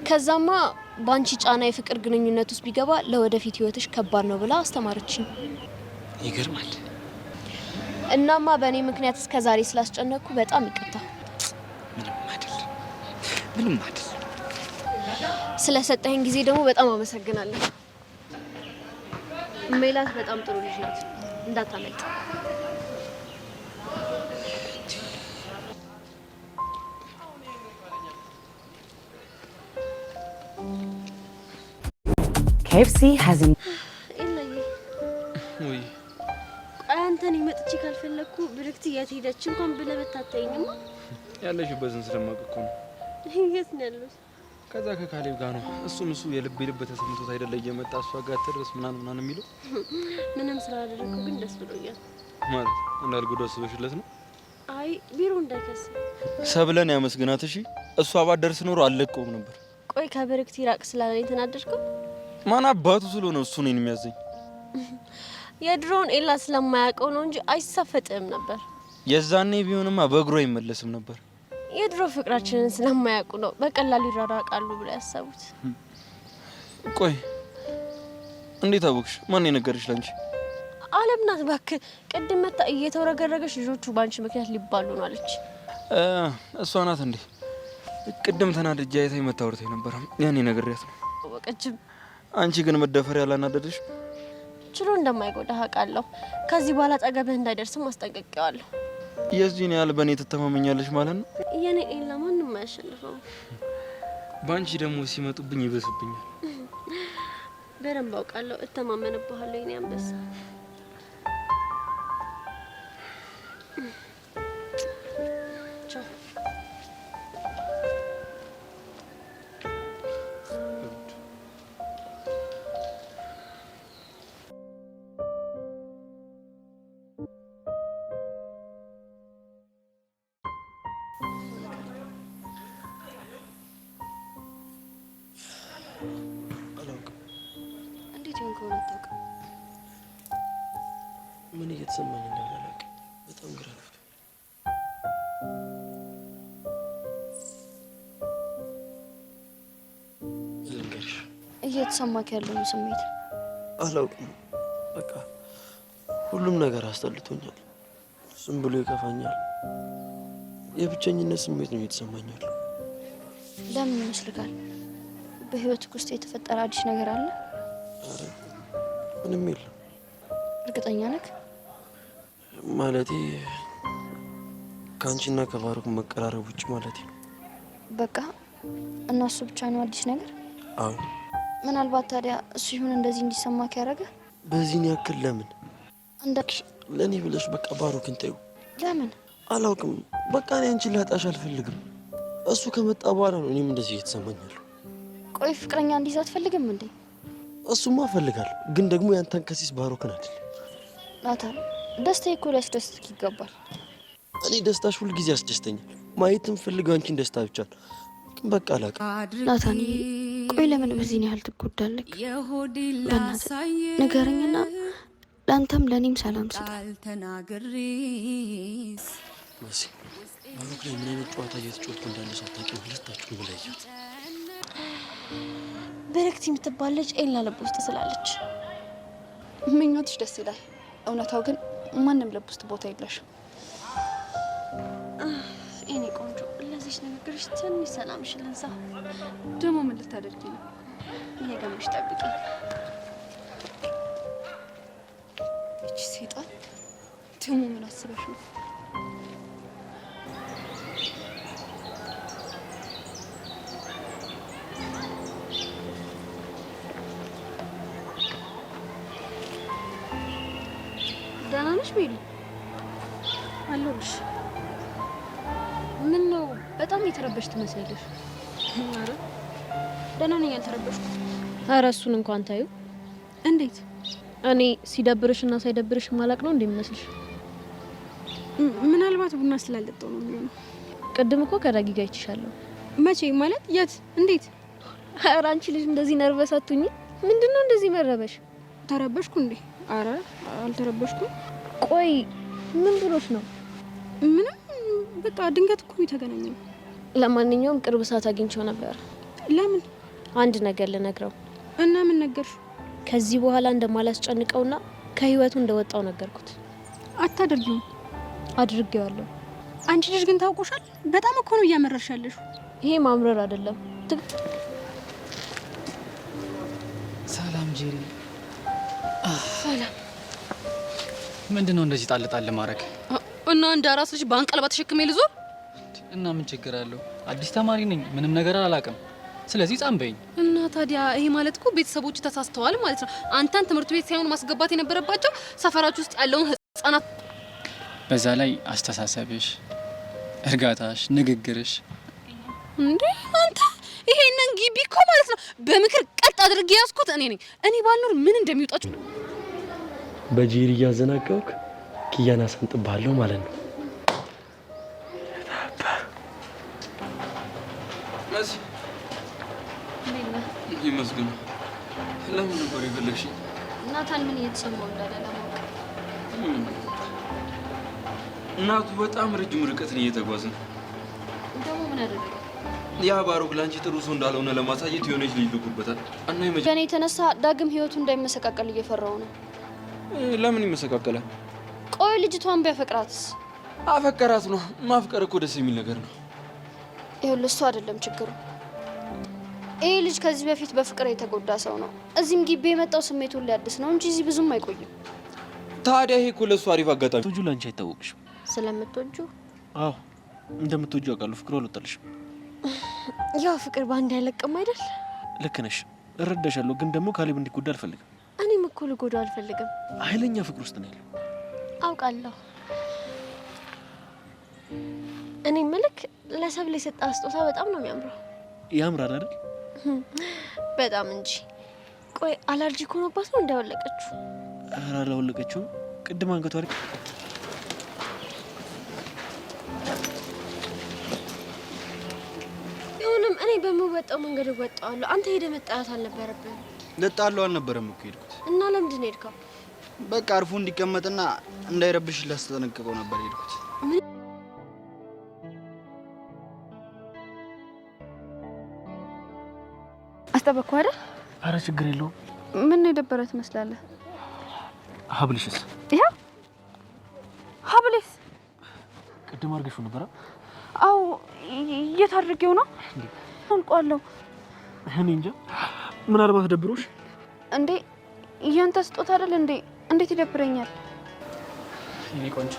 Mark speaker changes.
Speaker 1: ከዛማ በአንቺ ጫና የፍቅር ግንኙነት ውስጥ ቢገባ ለወደፊት ህይወትሽ ከባድ ነው ብላ አስተማረችኝ።
Speaker 2: ይገርማል።
Speaker 1: እናማ በእኔ ምክንያት እስከ ዛሬ ስላስጨነቅኩ በጣም ይቅርታ።
Speaker 2: ምንም አይደል፣ ምንም አይደል።
Speaker 1: ስለሰጠኸኝ ጊዜ ደግሞ በጣም አመሰግናለሁ። ሜላት በጣም ጥሩ ልጅ ናት፣ እንዳታመልጥ።
Speaker 3: KFC has
Speaker 1: ኤላዬ።
Speaker 4: ውይ።
Speaker 1: ቆይ አንተ እኔ መጥቼ ካልፈለግኩ ብርክት የት ሄደች እንኳን ብለህ ብታታይኝማ።
Speaker 4: ያለሽበትን ስለማውቅ እኮ ነው።
Speaker 1: የት ነው ያለሁት?
Speaker 4: ከዛ ከካሌብ ጋር ነው። እሱም እሱ የልብ የልብ ተሰምቶት አይደለ እየመጣ እሷ ጋር ትድረስ ምናምን ምናምን የሚለው።
Speaker 1: ምንም ስላላደረግኩ ግን ደስ ብሎኛል።
Speaker 4: ማለት እንዳልጎዳ አስበሽለት ነው?
Speaker 1: አይ፣ ቢሮ እንዳይከስ።
Speaker 4: ሰብለን ያመስግናት። እሺ፣ እሷ ባደርስ ኖሮ አልለቀውም ነበር።
Speaker 1: ቆይ፣ ከብርክት ይራቅ ስላለኝ ተናደድከው?
Speaker 4: ማን አባቱ ስለሆነ እሱ እኔን የሚያዘኝ?
Speaker 1: የድሮውን ኤላ ስለማያውቀው ነው እንጂ አይሳፈጥም ነበር።
Speaker 4: የዛኔ ቢሆንማ በእግሩ አይመለስም ነበር።
Speaker 1: የድሮ ፍቅራችንን ስለማያውቁ ነው በቀላሉ ይራራቃሉ ብለው ያሰቡት።
Speaker 4: ቆይ፣ እንዴት አወቅሽ? ማን የነገረሽ ላንቺ?
Speaker 1: አለም ናት እባክህ። ቅድም መታ እየተውረገረገች ልጆቹ በአንቺ ምክንያት ሊባሉ ነው አለች።
Speaker 4: እሷ ናት እንዴ? ቅድም ተናድጄ አይታኝ መታ አውርታኝ ነበረ። ያኔ ነግሬያት ነው።
Speaker 1: ወቀችም።
Speaker 4: አንቺ ግን መደፈር ያላናደደሽ?
Speaker 1: ችሎ እንደማይጎዳ አውቃለሁ። ከዚህ በኋላ አጠገብህ እንዳይደርስም አስጠንቅቄዋለሁ።
Speaker 4: የዚህን ያህል በእኔ ትተማመኛለሽ ማለት ነው?
Speaker 1: የኔ ኤላ ማንም አያሸንፈውም።
Speaker 4: በአንቺ ደግሞ ሲመጡብኝ ይበስብኛል።
Speaker 1: በደንብ አውቃለሁ። እተማመንብሃለሁ የኔ አንበሳ። ቻው።
Speaker 5: አላውቅም።
Speaker 1: እንዴት ይሆን ከሆነ አታውቅም?
Speaker 5: ምን እየተሰማኝ እንዳለ አላውቅም። በጣም ግራ ገብቶኛል። ልንገርሽ፣
Speaker 1: እየተሰማክ ያለውን ስሜት።
Speaker 5: አላውቅም። በቃ ሁሉም ነገር አስጠልቶኛል። ዝም ብሎ ይከፋኛል። የብቸኝነት ስሜት ነው እየተሰማኝ ያለው።
Speaker 1: ለምን ይመስልካል? በህይወትህ ውስጥ የተፈጠረ አዲስ ነገር አለ?
Speaker 5: ኧረ ምንም የለም።
Speaker 1: እርግጠኛ ነህ?
Speaker 5: ማለቴ ከአንቺና ከባሩክ መቀራረብ ውጭ ማለቴ ነው።
Speaker 1: በቃ እና እሱ ብቻ ነው አዲስ ነገር?
Speaker 5: አዎ።
Speaker 1: ምናልባት ታዲያ እሱ ይሁን እንደዚህ እንዲሰማክ ያደረገ?
Speaker 5: በዚህን ያክል ለምን
Speaker 1: እንደ
Speaker 5: ለእኔ ብለሽ በቃ ባሩክን ተይው።
Speaker 1: ለምን?
Speaker 5: አላውቅም። በቃ እኔ አንቺን ላጣሽ አልፈልግም። እሱ ከመጣ በኋላ ነው እኔም እንደዚህ እየተሰማኝ ያለው።
Speaker 1: ቆይ፣ ፍቅረኛ እንዲይዝ አትፈልግም እንዴ?
Speaker 5: እሱማ እፈልጋለሁ፣ ግን ደግሞ ያንተን ከሲስ ባሩክን አይደለም።
Speaker 1: ናታን፣ ደስታዬ እኮ ሊያስደስትክ ይገባል።
Speaker 5: እኔ ደስታሽ ሁልጊዜ ያስደስተኛል። ማየትም ፈልገው አንቺን ደስታ ብቻ ነው። ግን በቃ አላውቅም።
Speaker 1: ናታን፣ ቆይ ለምን በዚህን ያህል ትጎዳለህ? በእናትህ ንገረኝና ለአንተም ለእኔም ሰላም ስጥ።
Speaker 5: መሲ፣ ባሩክ ላይ ምን አይነት ጨዋታ እየተጫወትኩ እንዳለ ሳታውቂ ሁለታችሁም ብለያት።
Speaker 1: ብርክት የምትባል ልጅ ኤላ ልብ ውስጥ ስላለች።
Speaker 6: ምኞትሽ ደስ ይላል። እውነታው ግን ማንም ልብ ውስጥ ቦታ የለሽም።
Speaker 1: የኔ ቆንጆ፣ ለዚች ንግግርሽ ትንሽ ሰላምሽን ልንሳ።
Speaker 6: ደግሞ ምን ልታደርጊ ነው?
Speaker 1: እየገመሽ ጠብቂ።
Speaker 6: እቺ ሴጣን ደግሞ ምን አስበሽ ነው?
Speaker 1: ደህና ነሽ ሜሪ? አለሁልሽ። ምን ነው በጣም የተረበሽ ትመስያለሽ።
Speaker 6: ኧረ ደህና ነኝ፣ አልተረበሽኩም።
Speaker 1: ኧረ እሱን እንኳን ታዩ።
Speaker 6: እንዴት?
Speaker 1: እኔ ሲደብርሽ እና ሳይደብርሽ ማላቅ ነው እንደሚመስልሽ?
Speaker 6: ምናልባት ቡና ስላልጠጣሁ ነው የሚሆነው።
Speaker 1: ቅድም እኮ ከዳጊ ጋር አይቼሻለሁ።
Speaker 6: መቼ ማለት የት? እንዴት?
Speaker 1: ኧረ አንቺ ልጅ እንደዚህ nervous አትሁኚ። ምንድነው እንደዚህ መረበሽ?
Speaker 6: ተረበሽኩ እንዴ? አረ አልተረበሽኩም።
Speaker 1: ቆይ ምን ብሎሽ ነው?
Speaker 6: ምንም፣ በቃ ድንገት እኮ ነው የተገናኘነው።
Speaker 1: ለማንኛውም ቅርብ ሰዓት አግኝቼው ነበር።
Speaker 3: ለምን?
Speaker 7: አንድ ነገር ልነግረው።
Speaker 3: እና ምን ነገርሽው?
Speaker 7: ከዚህ በኋላ እንደማላስጨንቀውና ከህይወቱ እንደወጣው ነገርኩት።
Speaker 3: አታደርጊውም።
Speaker 7: አድርጌዋለሁ።
Speaker 3: አንቺ ልጅ ግን ታውቆሻል። በጣም እኮ ነው እያመረርሽ ያለሽው።
Speaker 7: ይሄ ማምረር አይደለም።
Speaker 2: ሰላም ጄሪ።
Speaker 8: ሰላም።
Speaker 2: ምንድን ነው እንደዚህ ጣል ጣል ማድረግ?
Speaker 8: እና እንደ አራስ ልጅ በአንቀልባ ተሸክሜ ልዞር?
Speaker 2: እና ምን ችግር አለው? አዲስ ተማሪ ነኝ፣ ምንም ነገር አላውቅም። ስለዚህ ጻም በይኝ።
Speaker 8: እና ታዲያ ይሄ ማለት እኮ ቤተሰቦች ተሳስተዋል ማለት ነው። አንተን ትምህርት ቤት ሳይሆን ማስገባት የነበረባቸው ሰፈራችሁ ውስጥ ያለውን ህጻናት።
Speaker 2: በዛ ላይ አስተሳሰብሽ፣ እርጋታሽ፣ ንግግርሽ
Speaker 8: እንዴ አንተ ይሄንን ግቢ እኮ ማለት ነው በምክር ቀጥ አድርጌ ያዝኩት እኔ ነኝ። እኔ ባልኖር ምን እንደሚወጣችሁ
Speaker 5: በጄሪ እያዘናጋውክ ኪያን አሰምጥብሃለሁ ማለት ነው።
Speaker 4: መሲ ይመስገን። ለምን ነበር የፈለግሽኝ?
Speaker 1: ናታን ምን እየተሰማው እንዳለ ለማወቅ።
Speaker 4: እናቱ በጣም ረጅም ርቀትን እየተጓዘ ነው።
Speaker 1: ደግሞ ምን አደረገ?
Speaker 4: ያ ባሮክ ለአንቺ ጥሩ ሰው እንዳልሆነ ለማሳየት የሆነች ልጅ ልኩበታል እና
Speaker 1: በእኔ የተነሳ ዳግም ህይወቱ እንዳይመሰቃቀል እየፈራው ነው።
Speaker 4: ለምን ይመሰቃቀላል?
Speaker 1: ቆይ ልጅቷን ቢያፈቅራትስ?
Speaker 4: አፈቀራት ነው። ማፍቀር እኮ ደስ የሚል ነገር ነው።
Speaker 1: ይኸውልህ እሱ አይደለም ችግሩ። ይህ ልጅ ከዚህ በፊት በፍቅር የተጎዳ ሰው ነው። እዚህም ግቢ የመጣው ስሜቱን ሊያድስ ነው እንጂ እዚህ ብዙም አይቆይም።
Speaker 4: ታዲያ ይሄ እኮ ለእሱ አሪፍ አጋጣሚ።
Speaker 5: ቶጁ ለአንቺ አይታወቅሽም።
Speaker 7: ስለምትወጁ?
Speaker 5: አዎ እንደምትወጁ አውቃለሁ። ፍቅሩ አልወጣልሽም።
Speaker 7: ያው ፍቅር በአንድ አይለቅም አይደል?
Speaker 5: ልክ ነሽ፣ እረዳሻለሁ። ግን ደግሞ ካሌብ እንዲጎዳ አልፈልግም።
Speaker 7: እኔም እኮ ልጎዳው አልፈልግም።
Speaker 5: ኃይለኛ ፍቅር ውስጥ ነው ያለው።
Speaker 7: አውቃለሁ። እኔ ምልክ ለሰብል የሰጣ ስጦታ በጣም ነው የሚያምረው።
Speaker 5: ያምራል አይደል?
Speaker 7: በጣም እንጂ። ቆይ አለርጂክ ሆኖባት ነው እንዳወለቀችው?
Speaker 5: ኧረ አላወለቀችውም። ቅድም አንገቷ ላይ
Speaker 7: ቢሆንም እኔ በምወጣው መንገድ እወጣዋለሁ። አንተ ሄደህ መጣላት አልነበረብህም።
Speaker 9: ልጣለው አልነበረም እኮ የሄድኩት።
Speaker 7: እና ለምንድን ነው የሄድከው?
Speaker 9: በቃ አርፎ እንዲቀመጥና እንዳይረብሽ ላስጠነቅቀው ነበር የሄድኩት።
Speaker 6: አስጠበቅኩ አይደል?
Speaker 5: አረ ችግር የለውም።
Speaker 6: ምን ነው የደበረ ትመስላለህ?
Speaker 5: ሀብልሽስ?
Speaker 6: ይኸው ሀብሌስ
Speaker 5: ቅድም አድርገሽው ነበር?
Speaker 6: አዎ። የት አድርጌው ነው? አውልቀዋለሁ።
Speaker 5: እኔ እንጃ፣ ምናልባት ደብሮሽ
Speaker 6: እንዴ? ያንተ ስጦታ አይደል እንዴ? እንዴት ይደብረኛል?
Speaker 2: የኔ ቆንጆ